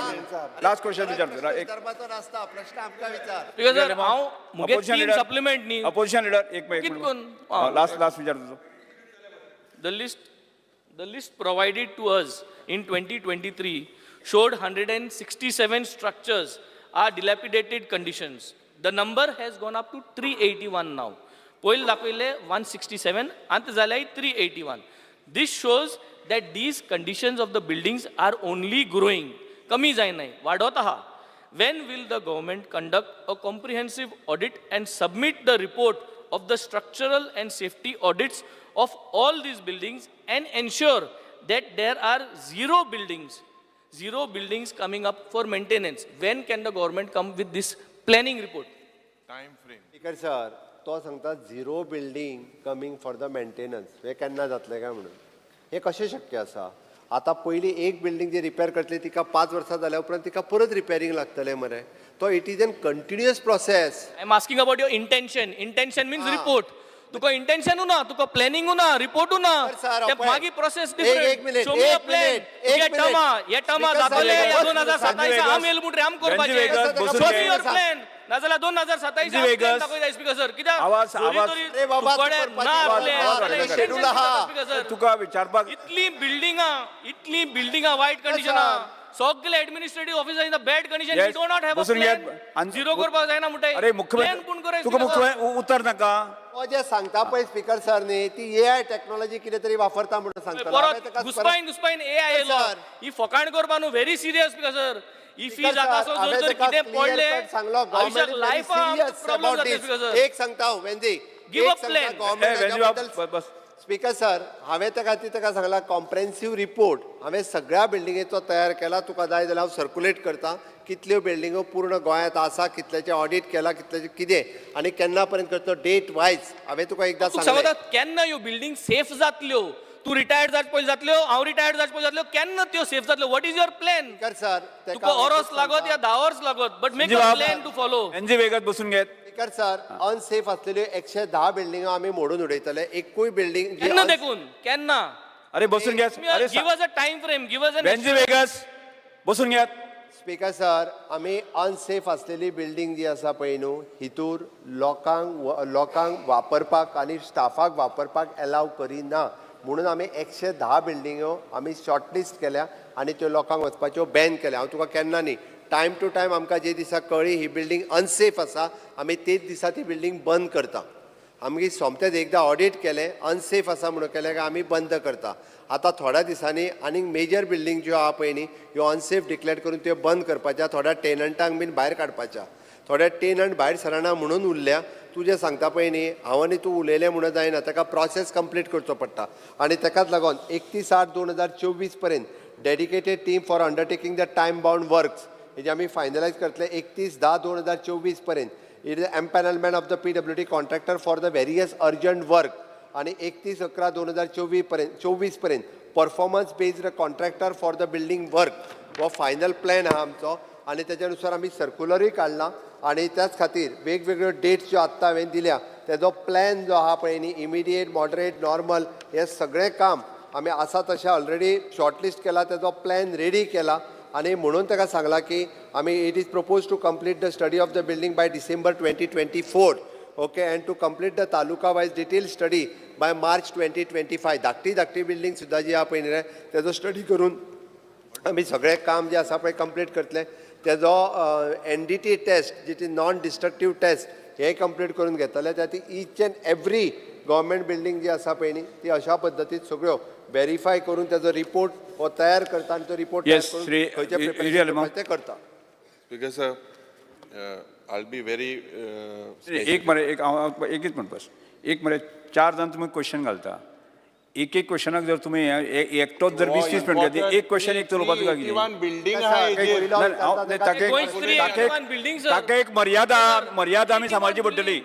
H: लास्ट क्वेश्चन विचार.
K: प्रश्न आमकां विचार.
G: स्पीकर सर, हांव मुगे तीन सप्लिमेंट न्ही.
H: अपोजिशन लिडर, एक लास्ट लास्ट विचार तुजो.
G: The list provided to us in 2023 showed 167 structures are dilapidated conditions. The number has gone up to 381 now. पयलीं दाखयले 167, आतां जाल्यार 381. This shows that these conditions of the buildings are only growing. कमी जायनाय, वाडत आहा. When will the government conduct a comprehensive audit and submit the report of the structural and safety audits of all these buildings and ensure that there are zero buildings coming up for maintenance? When can the government come with this planning report?
C: Time frame.
K: Speaker sir, तो सांगता zero building coming for the maintenance हें केन्ना जातलें काय म्हणून. हें कशें शक्य आसा? आतां पयलीं एक बिल्डींग जी रिपेर करतली तिका 5 वर्सां जाल्या उपरांत तिका परत रिपेरींग लागतलें मरे. तो it is an continuous process.
G: I am asking about your intention. Intention means report. तुका इंटेन्शनू ना, तुका प्लॅनिंगू ना, रिपोर्टू ना. मागीर प्रोसेस.
K: एक मिनिट, एक मिनिट, एक
G: मिनिट. हे टर्मा जातले 2027 आम येयल म्हणटरी आम करपाचें. Show me your plan. नाजाल्यार 2027 दाखयता स्पीकर सर. कित्याक
H: तुका विचारपाक
G: इतली बिल्डिंगा वायट कंडिशना, सगळे administrative officer in the bad condition. We do not have a plan. Zero करपाक जायना म्हणटाय.
H: अरे मुख्यमंत्री, तुका मुख्यमंत्री उतर नाका.
K: तो जे सांगता पळय स्पीकर सर न्ही, ती एआय टेक्नॉलॉजी कितें तरी वापरता म्हणून सांगता.
G: परत घुसपायन घुसपायन एआय येयलो. ही फकाण करपा न्हू, very serious, speaker sir. IFFI जाता जर तर कितें पडलें आयुष्याक, लायफाक प्रॉब्लम जाता, स्पीकर सर.
K: एक सांगता हांव Venzy.
G: Give a plan.
K: Speaker sir, हांवें त्या खातीर ताका सांगला, कॉम्प्रेन्सीव रिपोर्ट हांवें सगळ्या बिल्डिंगेचो तयार केला. तुका जाय जाल्यार हांव सर्कुलेट करता, कितल्यो बिल्डिंगो पूर्ण गोंयांत आसा, कितल्याचें ऑडीट केला, कितल्याचें कितें आनी केन्ना पर्यंत करतलो, डेट वायज हांवें तुका एकदां
G: सांगलें. केन्ना ह्यो बिल्डींग सेफ जातल्यो? तूं रिटायर्ड जावचे पयलीं जातल्यो? हांव रिटायर्ड जावचे पयलीं जातल्यो? केन्ना त्यो सेफ जातल्यो? What is your plan?
K: Sir,
G: तुका ओरोस लागत या 10 वर्स लागत, but make a plan to follow.
H: NG Vegat बसून घेत.
K: स्पीकर सर, अनसेफ असलेल्यो 110 बिल्डिंगो आमी मोडून उडयतले. एकूय बिल्डींग
G: केन्ना देखून केन्ना?
H: अरे बसून घे.
G: अरे give us a time frame, give us.
H: Venzy Vegas बसून घेत.
K: स्पीकर सर, आमी अनसेफ असलेली बिल्डींग जी आसा पळय न्हू, हितूर लोकांक लोकांक वापरपाक आनी स्टाफाक वापरपाक एलाव करिना म्हणून आमी 110 बिल्डिंगो आमी शॉर्टलिस्ट केल्या. आनी त्यो लोकांक वचपाच्यो बॅन केल्या. हांव तुका केन्ना न्ही, टायम टू टायम आमकां जे दिसा कळ्ळी ही बिल्डींग अनसेफ आसा, आमी तेच दिसा ती बिल्डींग बंद करता. आमगे सोमतेच एकदां ऑडीट केलें, अनसेफ आसा म्हणून केलें काय आमी बंद करता. आतां थोड्या दिसांनी आनीक मेजर बिल्डींग ज्यो आहा पळय न्ही, ह्यो अनसेफ डिक्लेर करून त्यो बंद करपाच्या, थोड्या टेनंटांक बीन भायर काडपाच्या. थोडे टेनंट भायर सरना म्हणून उरल्या. तुजें सांगता पळय न्ही, हांव आनी तूं उलयलें म्हणून जायना, ताका प्रोसेस कंप्लीट करचो पडटा. आनी ताकाच लागून 31/8/2024 पर्यंत dedicated team for undertaking the time bound works हेजे आमी फायनलायज करतले 31/10/2024 पर्यंत. It is empanelment of the PWD contractor for the various urgent work आणि 31/11/2024 पर्यंत 24 पर्यंत performance based contractor for the building work. हो फायनल प्लॅन आहा आमचो आनी तेच्या नुसार आमी सर्कुलरूय काडला. आनी त्याच खातीर वेगवेगळ्यो डेट्स ज्यो आत्तां हांवें दिल्या, तेजो प्लॅन जो आहा पळय न्ही, इमिडिएट, मॉडरेट, नॉर्मल, हें सगळें काम आमी आसा तशें ऑलरेडी शॉर्टलिस्ट केला, तेजो प्लॅन रेडी केला. आनी म्हणून ताका सांगलां की आमी it is propose to complete the study of the building by December 2024, okay, and to complete the taluka wise detail study by March 2025. धाकटी धाकटी बिल्डींग सुद्दां जी आहा पळय न्ही रे, तेजो स्टडी करून आमी सगळें काम जें आसा पळय कंप्लीट करतले. तेजो एनडीटी टेस्ट, जी ती नॉन डिस्ट्रक्टीव टेस्ट, हे कंप्लीट करून घेतले. त्या ती each and every government building जी आसा पळय न्ही, ती अशा पद्दतीन सगळ्यो वेरीफाय करून तेजो रिपोर्ट हो तयार करता आनी तो रिपोर्ट तयार करून
H: श्री
K: खंयचे
H: युरी
K: प्रिपरेशन
H: आलेमांव.
K: ते करता.
C: Speaker sir, I'll be very
H: एक मरे एक हांव हांव एकच म्हणटा बस. एक मरे चार जाण तुमी क्वेश्चन घालता. एक एक क्वेश्चनाक जर तुमी एकटोच जर 20-30 मिनटां घेतली, एक क्वेश्चन एक चलोवपाचो काय कितें?
C: बिल्डिंग आहा हेजेर.
H: ना, ना, ताका
G: गोंय 381 building, sir.
H: ताका एक मर्यादा मर्यादा आमी सांबाळची पडटली,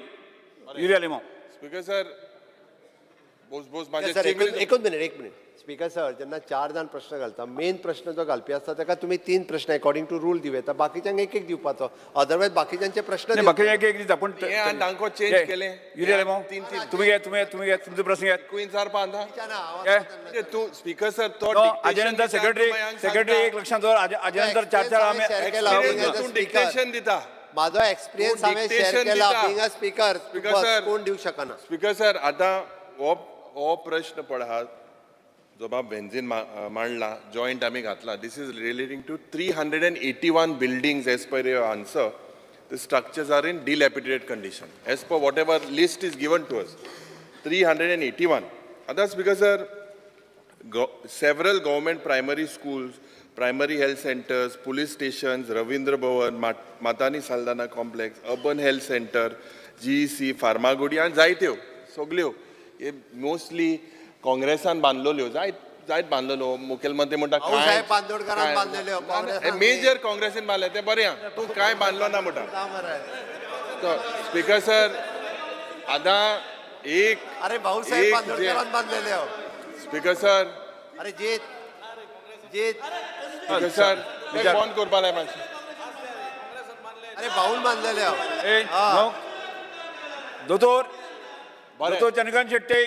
H: युरी आलेमांव.
C: स्पीकर सर, बोस बोस माझे
K: सर, एकूच मिनिट, एक मिनिट. स्पीकर सर, जेन्ना चार जाण प्रश्न घालता, मेन प्रश्न जो घालपी आसता ताका तुमी तीन प्रश्न अकॉर्डिंग टू रूल दिवं येता, बाकीच्यांक एक एक दिवपाचो, अदरवायज बाकीच्यांचे प्रश्न
H: नाही, बाकी एक एक दिता पूण
C: हे आनी तांकां change केलें.
H: युरी आलेमांव.
C: तीन तीन.
H: तुमी घे, तुमी तुमी घे, तुमचो प्रश्न घेत.
C: क्विन्सार पांदा
H: हे.
C: तूं स्पीकर सर तो
H: हाजे नंतर सेक्रेटरी सेक्रेटरी एक लक्षात दवर, हाजे नंतर चार चार आमी
K: Share केला,
C: तूं डिक्टेशन दिता.
K: माझो एक्सपिरियन्स
C: तूं
K: हांवें शेअर
C: dictation
K: केला.
C: दिता.
K: Being a speaker
C: Speaker sir.
K: कोण दिवंक शकना.
C: स्पीकर सर, आतां हो प्रश्न पळय आहा, जो बाब वेन्झीन मांडला, जॉयंट आमी घातला, this is relating to 381 buildings. As per your answer, the structures are in dilapidated condition as per whatever list is given to us, 381. आतां speaker sir, several government primary schools, primary health centers, police stations, Ravindra Bhavan, Matani Saldana Complex, Urban Health Center, GEC, Farmagudi आनी जायत्यो सगल्यो हे mostly काँग्रेसान बांदलेल्यो, जायत जायत बांदलेलो. मुखेलमंत्री म्हणटा.
K: Bhausaheb बांदोडकरान बांदलेल्यो, काँग्रेसान.
C: Major काँग्रेसीन बांदले ते बरें आहा, तूं कांय बांदलो ना म्हणटा. स्पीकर सर, आतां एक
K: अरे, भाऊसाहेब
C: एक
K: बांदोडकरान बांदलेल्यो.
C: Speaker sir.
K: अरे Jit Jit.
C: Speaker sir, phone करपा लाय मातशें.
K: अरे, भाऊन बांदलेल्यो.
H: ए नो दोतोर.
C: बरें.
H: दोतोर चंद्रकांत शेट्टे,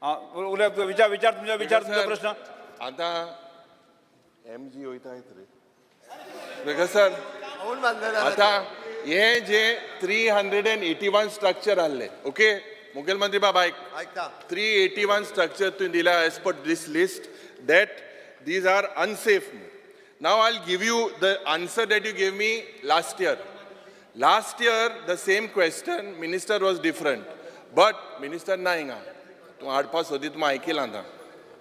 H: आं, उलय, विचार विचार तुमचा विचार, तुमचा
C: सर,
H: प्रश्न.
C: आतां एम जी वयता रे स्पीकर सर.
K: भाऊन बांदलेल्यो.
C: आतां हे जे 381 structure आहले, ओके, मुखेलमंत्री बाब आयक.
K: ऐकता.
C: 381 स्ट्रक्चर तुवें दिल्या as per this list that these are unsafe. Now I give you the answer that you gave me last year. Last year the same question, minister was different, but minister ना हिंगा, तूं हाडपा सोदी, तूं आयकिलां. आतां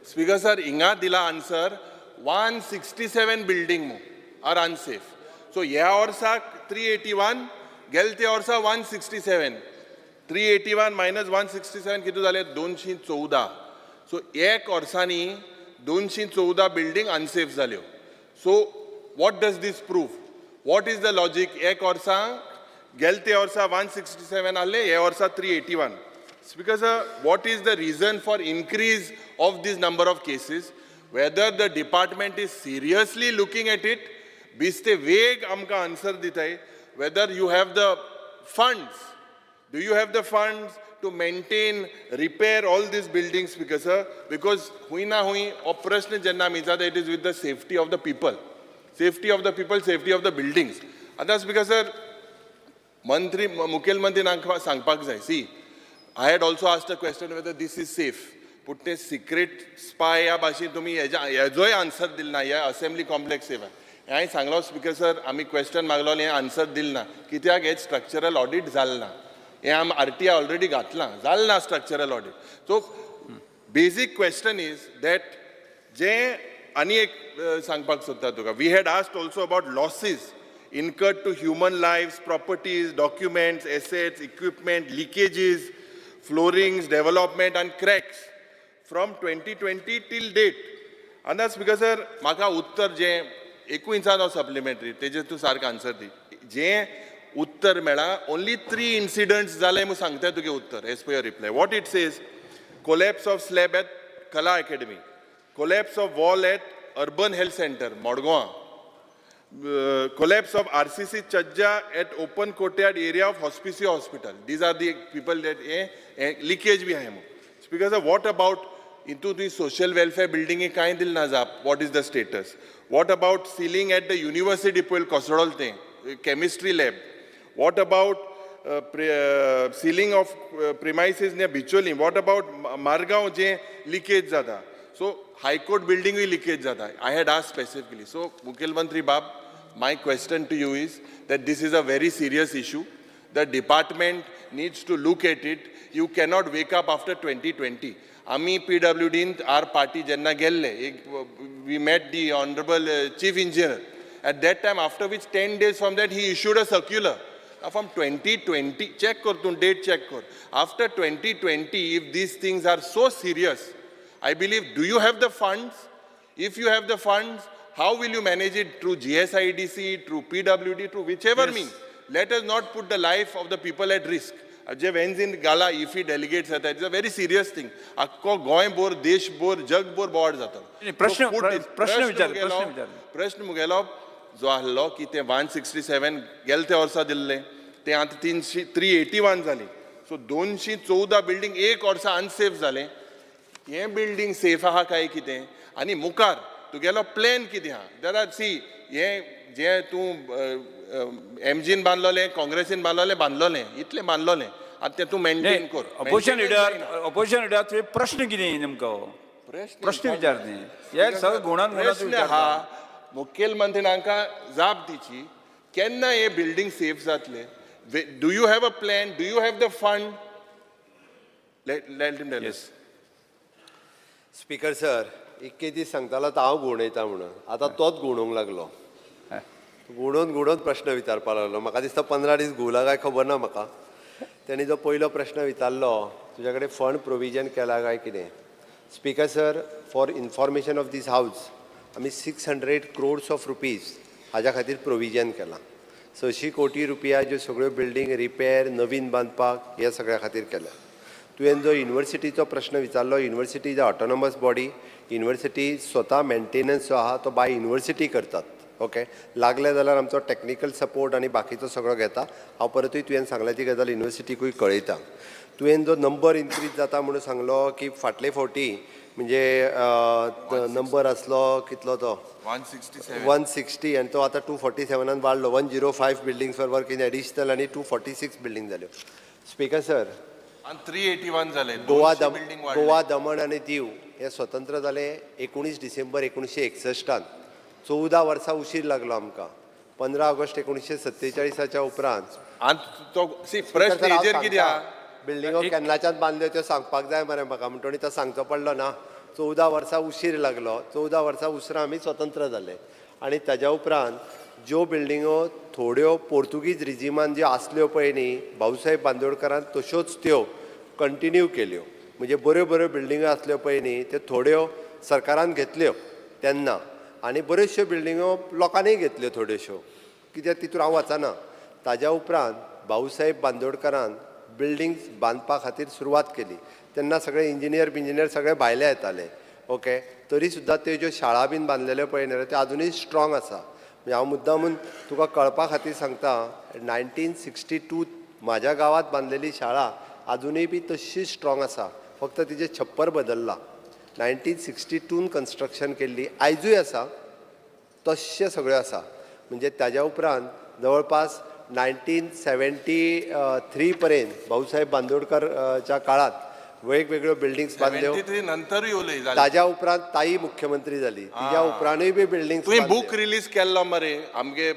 C: speaker sir, हिंगा दिला answer 167 building मू are unsafe. So ह्या वर्साक 381, गेले त्या वर्सा 167. 381 minus 167 कितें जालें? 214. सो एक वर्सांनी 214 बिल्डींग अनसेफ जाल्यो. So what does this prove? What is the logic? एक वर्सा, गेले त्या वर्सा 167 आहले, हे वर्सा 381. Because what is the reason for increase of this number of cases? Whether the department is seriously looking at it, बेश्टे वेग आमकां आन्सर दिताय. Whether you have the funds, do you have the funds to maintain, repair all these buildings, because sir, because हुंय ना हुंय हो प्रश्न जेन्ना आमी विचारता, it is with the safety of the people, safety of the people, safety of the buildings. आतां speaker sir, मंत्री, मुखेलमंत्री सांगपाक जाय. See, I had also asked a question whether this is safe. पूण ते सिक्रेट स्पाय ह्या भाशेन तुमी हेज्या हेजोय आन्सर दिल ना. ह्या असेंब्ली कॉम्प्लेक्स सेफ हांवें सांगलो स्पिकर सर, आमी क्वेश्चन मागलो, हें आन्सर दिल ना. कित्याक हें स्ट्रक्चरल ऑडिट जालें ना? हें आमी आरटीआय ऑलरेडी घातलां, जालें ना structural audit. So basic question is that जे आनी एक सांगपाक सोदता तुका, we had asked also about losses incurred to human lives, properties, documents, assets, equipment, leakages, floorings, development and cracks from 2020 till date. आनी speaker sir, म्हाका उत्तर जें एकूय इंचान हांव सप्लिमेंटरी तेजेर तूं सारकें आन्सर दी. जें उत्तर मेळ्ळां, ओनली थ्री इन्सिडंट्स जाले म्हूण सांगता तुगे उत्तर. As per your reply, what it says, collapse of slab at Kala Academy, collapse of wall at Urban Health Center, Modgoa, collapse of RCC chajja at open courtyard area of Hospicio Hospital. These are the people that leakage बी आहे म्हणून. Speaker sir, what about into the social welfare building कांय दिल ना जाप? What is the status? What about ceiling at the university पयल कोसळोल तें chemistry lab? What about ceiling of premises near Bicholim? What about Margao J leakage जाता? So high court बिल्डिंगूय leakage जाता. I had asked specifically. So मुखेलमंत्री बाब, my question to you is that this is a very serious issue. The department needs to look at it. You cannot wake up after 2020. आमी पीडब्ल्यूडीन our party जेन्ना गेल्ले एक, we met the honourable chief engineer at that time, after which 10 days from that he issued a circular. From 2020, check कर तूं, date check कर. After 2020, if these things are so serious, I believe, do you have the funds? If you have the funds, how will you manage it? Through GSIDC, through PWD, through whichever means. Let us not put the life of the people at risk. जे वेन्झीन gala IFFI delegates येता, it's a very serious thing. आख्खो गोंय भर, देश भर, जग भर बोवाळ जाता.
H: प्रश्न-
C: So put it-
H: प्रश्न विचार,
C: मुगेलो-
H: प्रश्न विचार.
C: प्रश्न मुगेलो जो आहलो की ते 167 गेले ते वर्सा दिल्ले, ते आतां तिनशी 381 जाली. सो 214 बिल्डींग एक वर्सा अनसेफ जालें. हें बिल्डींग सेफ आहा काय कितें आनी मुखार तुगेलो प्लॅन कितें आहा? There are सी हें जें तूं एमजीन बांदलोलें, काँग्रेसीन बांदलोलें, बांदलोलें इतलें बांदलोलें, आतां तें तूं मेंटेन कर.
H: Opposition
C: Maintenance
H: leader
C: जायना.
H: ऑपोजिशन लिडर, तुवें प्रश्न कितें नेमको?
C: प्रश्न
H: प्रश्न विचार न्ही, हे सगळें गुणान गुणान
C: प्रश्न हा, मुखेलमंत्र्यान हांकां जाप दिची, केन्ना हे बिल्डींग सेफ जातले? Do you have a plan? Do you have the fund? Let him tell.
H: Yes.
K: Speaker sir, इतके दीस सांगतालो तो हांव घुंवडयता म्हणून, आतां तोच घुंवडोवंक लागलो. घुंवडोवन घुंवडोवन प्रश्न विचारपाक लागलो. म्हाका दिसता 15 दीस घुंवला काय खबर ना म्हाका. तेणी जो पयलो प्रश्न विचारलो, तुज्या कडेन फंड प्रोविजन केला काय कितें. Speaker sir, for information of this house, आमी 600 crores of rupees हाज्या खातीर प्रोविजन केलां. 600 कोटी रुपया ज्यो सगळ्यो बिल्डींग रिपेर, नवीन बांदपाक, हे सगळ्या खातीर केल्या. तुवें जो युनिवर्सिटीचो प्रश्न विचारलो, university is a autonomous body. University स्वता मेंटेनन्स जो आहा तो बाय युनिवर्सिटी करतात. ओके, लागले जाल्यार आमचो टॅक्निकल सपोर्ट आनी बाकीचो सगळो घेता. हांव परतूय तुवें सांगलें ती गजाल युनिवर्सिटीकूय कळयता. तुवें जो नंबर इन्क्रीज जाता म्हणून सांगलो की फाटले फावटी म्हणजे नंबर आसलो कितलो तो?
C: 167.
K: 160, आनी तो आतां 247आन वाडलो. 105 buildings were work in additional आनी 246 बिल्डींग जाल्यो, स्पीकर सर.
C: आनी 381 जाले.
K: गोवा
C: 200
K: दम
C: बिल्डींग वाडले.
K: गोवा, दमण आनी दीव हे स्वतंत्र जाले 19 डिसेंबर 1961. 14 वर्सां उशीर लागलो आमकां. 15 ऑगस्ट 1947च्या उपरांत.
C: आनी तो सी प्रश्न हेजेर कितें आहा?
K: बिल्डिंगो केन्नाच्यान बांदल्यो त्यो सांगपाक जाय मरे म्हाका, म्हणटोणी तो सांगचो पडलो ना. 14 वर्सां उशीर लागलो. 14 वर्सां उसरां आमी स्वतंत्र जाले आनी ताज्या उपरांत ज्यो बिल्डिंगो थोड्यो पोर्तुगीज रिजिमान ज्यो आसल्यो पळय न्ही, भाऊसाहेब बांदोडकरान तश्योच त्यो कंटिन्यू केल्यो. म्हणजे बऱ्यो बऱ्यो बिल्डिंगो आसल्यो पळय न्ही, त्यो थोड्यो सरकारान घेतल्यो तेन्ना आनी बऱ्योचश्यो बिल्डिंगो लोकांनीय घेतल्यो थोड्योश्यो, कित्याक तितून हांव वचना. ताज्या उपरांत भाऊसाहेब बांदोडकरान बिल्डिंग्स बांदपा खातीर सुरवात केली. तेन्ना सगळे इंजिनियर बिंजिनियर सगळे भायले येताले. ओके, तरी सुद्दां त्यो ज्यो शाळा बीन बांदलेल्यो पळय न्ही रे, त्यो आजुनूय स्ट्रॉंग आसा. म्हणजे हांव मुद्दामून तुका कळपा खातीर सांगता, 1962 म्हाज्या गांवांत बांदलेली शाळा आजुनूय बी तशीच स्ट्रॉंग आसा, फक्त तिजें छप्पर बदल्लां. 1962न कन्स्ट्रक्शन केल्ली आयजूय आसा, तश्शें सगळें आसा. म्हणजे ताज्या उपरांत जवळपास 1973 पर्यंत भाऊसाहेब बांदोडकर च्या काळात वेगवेगळ्यो बिल्डिंग्स बांदल्यो.
C: 73 नंतरूय उलय जालें.
K: ताज्या उपरांत ताई मुख्यमंत्री जाली, तिज्या उपरांतूय बी बिल्डिंग्स.
C: तुवें बूक रिलीज केल्लो मरे आमगे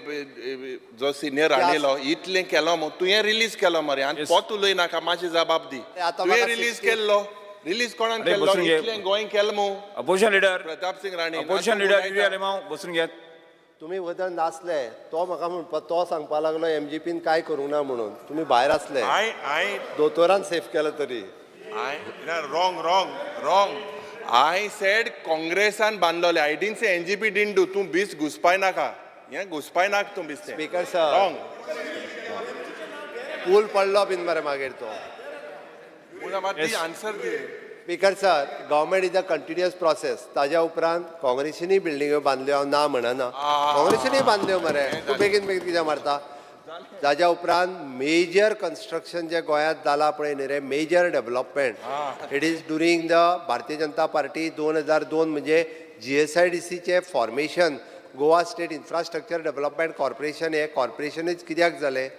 C: जो सिनियर हाडिल्लो इतलें केलो मग तुवें रिलीज केलो मरे आनी पोत उलय नाका, मातशें जबाब दी.
K: आतां
C: तुवें
K: म्हाका
C: रिलीज
K: 60
C: केल्लो, रिलीज कोणाक
H: अरे,
C: केल्लो?
H: बसून घे.
C: इतलें गोंय केलें मू.
H: Opposition leader.
C: Pratap Singh Rane.
H: Opposition leader Yuri Alemao, बसून घेत.
K: तुमी वदळ नासले, तो म्हाका म्हणपा, तो सांगपा लागलो एमजीपीन काय करूंक ना म्हणून. तुमी भायर आसले.
C: हांवें हांवें
K: दोतोरान सेफ केलो तरी.
C: I wrong, wrong, wrong. I said काँग्रेसान बांदलोले. I didn't say NGP didn't do. तूं बीस घुसपाय नाका, हें घुसपाय नाका तूं बीस.
K: Speaker sir.
C: Wrong.
K: पूल पडलो बीन मरे मागीर तो.
C: Answer the.
K: Speaker sir, government is a continuous process. ताज्या उपरांत काँग्रेसीनूय बिल्डिंग्यो बांदल्यो, हांव ना म्हणना. काँग्रेसीनूय बांदल्यो मरे. तूं बेगीन बेगीन कित्याक मारता? ताज्या उपरांत मेजर कन्स्ट्रक्शन जे गोंयांत जालां पळय न्ही रे, major development, it is during the Bharatiya Janata Party 2002, म्हणजे जीएसआयडीसीचें formation, Goa State Infrastructure Development Corporation. हें कॉर्पोरेशनूच कित्याक जालें?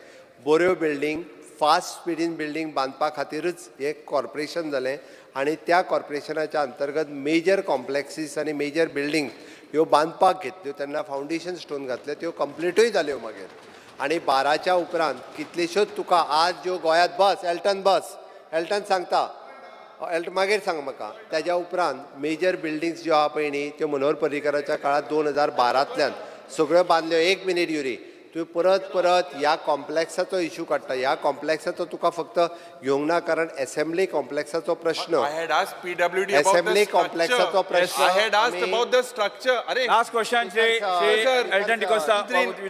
K: बऱ्यो बिल्डींग, फास्ट स्पिडीन बिल्डींग बांदपा खातीरच हें कॉर्पोरेशन जालें आनी त्या कॉर्पोरेशनाच्या अंतर्गत मेजर कॉम्प्लेक्सीस आनी मेजर बिल्डींग ह्यो बांदपाक घेतल्यो. तेन्ना फावंडेशन स्टोन घातले, त्यो कंप्लिटूय जाल्यो मागीर. आनी 12च्या उपरांत कितल्योश्योच तुका आज ज्यो गोंयांत, बस एल्टन, बस एल्टन सांगता, एल्टन मागीर सांग म्हाका. ताज्या उपरांत मेजर बिल्डिंग्स ज्यो आहा पळय न्ही, त्यो मनोहर पर्रीकराच्या काळांत 2012तल्यान सगळ्यो बांदल्यो. एक मिनीट युरी, तुवें परत परत ह्या कॉम्प्लेक्साचो इशू काडटा. ह्या कॉम्प्लेक्साचो तुका फक्त घेवंक ना, कारण एसेंब्ली कॉम्प्लेक्साचो प्रश्न
C: I had asked PWD about
K: Assembly
C: the
K: complexाचो
C: structure.
K: प्रश्न
C: I had asked about the structure. अरे
H: last question, Shri Shri
C: Sir,
H: Elton D'Costa.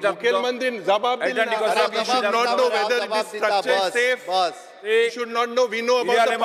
C: मुखेलमंत्री जबाब
H: एल्टन
C: दिली.
H: D'Costa.
C: We should not know whether
K: जबाब
C: this
K: दिता,
C: structure is
K: bus,
C: safe.
K: Bus.
C: We should not know. We know about the